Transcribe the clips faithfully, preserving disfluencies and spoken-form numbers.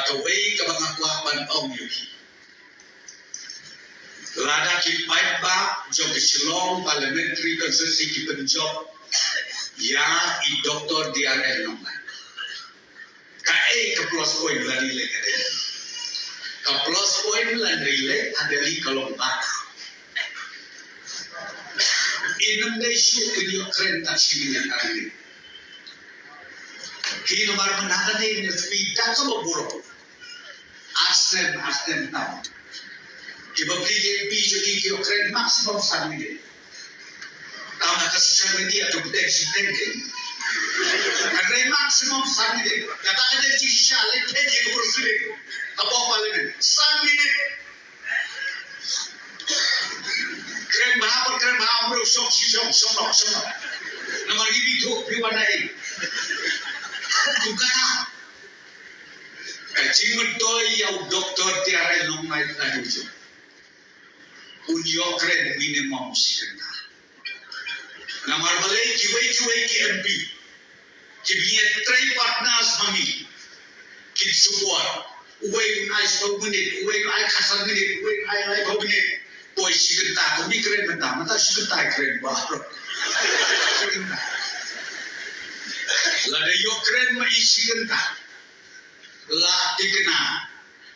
Kawei kaba nga kwah ban ong ïa phi. Lada ki paidbah jong ka Shillong Parliamentary Constituency ki pynjop ïa i Doctor D R L Nonglait, kaei ka plus point lada i leit ha Delhi? Ka plus point lada i leit ha Delhi ka long ba in ym dei shuh kin ïoh kren tang shi minit ar minit. Hi namar mynta ka dei ne phi da kaba burom. Ar snem, ar snem tam. Kiba plie ki M P jong ngi ki ïoh kren maximum san minit. Tam ha ka social media to protect shi teng teng. Ka dei maximum san minit. Kata ka dei jingshisha leit peit ïa ka proceeding hapoh Parliament. San minit. Kren bha, kren bha, bro, shong, shi shong, shong noh, shong noh. Namar ngi bi thuh, phi wan ai. Kum kata. Ka jingmyntoi ïa u Doctor T R L Nonglait la dei jong un ïoh kren minimum shi kynta. Namar balei kiwei kiwei ki M P kiba ngi trei partners ma ngi kin support. Uwei un ai spah minit, uwei un ai khatsan minit, uwei un ai laiphew minit. Poi shi kynta, kane kren mynta, mynta shi kynta kren ba. Lada ïoh kren ma i shi kynta, la tikna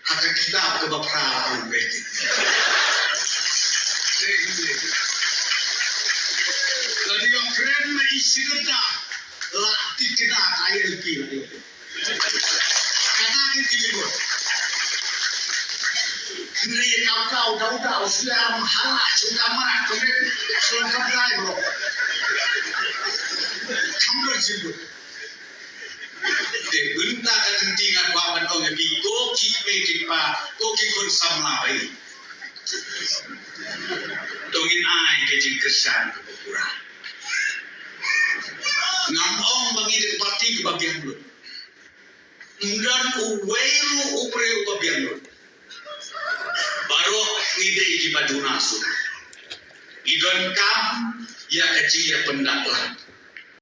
ha ka kitab kaba phra ha u beti. Lada ïoh kren ma i shi kynta, la tikna ka I L P la. Kata ki ki libur. Hynrei ïa ka u dau dau shu ïam hala shu ka mara kumne shu ka blai bro. Kam don jingmut. Te bynta ka lynti nga kwah ban ong ïa phi ko ki kmie ki kpa, ko ki khun samla ba ïeit. To ngin ai ka jingkyrshan kaba pura. Ngam ong ba ngi dei ka parti kaba biang lut. Ym don uwei ruh u briew uba biang lut. Baroh ngi dei kiba duna suda. Ngi donkam ïa ka jingïapyndap lad.